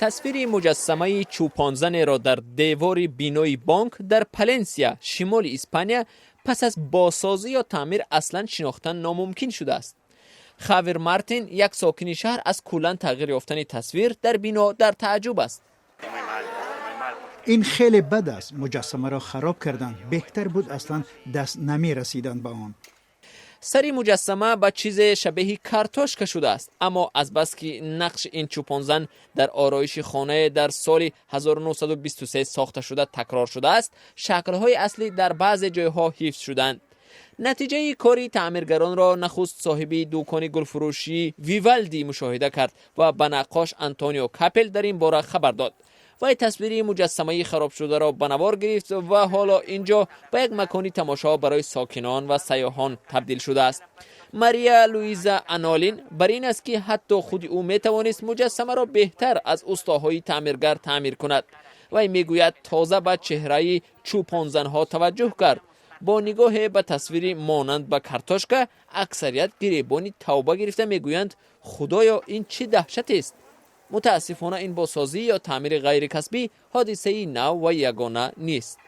Тасвири муҷассамаи чӯпонзанеро дар девори бинои бонк дар Паленсия, шимоли Испания, пас аз бозсозӣ ё таъмир аслан шинохтан номумкин шудааст. Хавир Мартин, як сокини шаҳр, аз куллан тағйир ёфтани тасвир дар бино дар тааҷҷуб аст. Ин хеле бад аст. Муҷассамаро хароб карданд. Беҳтар буд, аслан даст намерасиданд ба он. Сари муҷассама ба чизе шабеҳи картошка шудааст, аммо азбаски нақши ин чӯпонзан дар ороиши хонае дар соли 1923 сохта шуда такрор шудааст, шаклҳои аслӣ дар баъзе ҷойҳо ҳифз шуданд. Натиҷаи кори таъмиргаронро нахуст соҳиби дукони гулфурӯшӣ Вивалди мушоҳида кард ва ба наққош Антонио Капел дар ин бора хабар дод. Вай тасвири муҷассамаи харобшударо ба навор гирифт ва ҳоло ин ҷо ба як макони тамошо барои сокинон ва сайёҳон табдил шудааст. Мария Луиза Анолин бар ин аст, ки ҳатто худи ӯ метавонист муҷассамаро беҳтар аз устоҳои таъмиргар таъмир кунад. Вай мегӯяд, тоза ба чеҳраи чӯпонзанҳо таваҷҷӯҳ кард. Бо нигоҳе ба тасвири монанд ба картошка, аксарият гиребони тавба гирифта мегӯянд: «Худоё, ин чӣ даҳшатест?» Мутаассифона, ин бозсозӣ ё таъмири ғайрикасбӣ ҳодисаи нав ва ягона нест.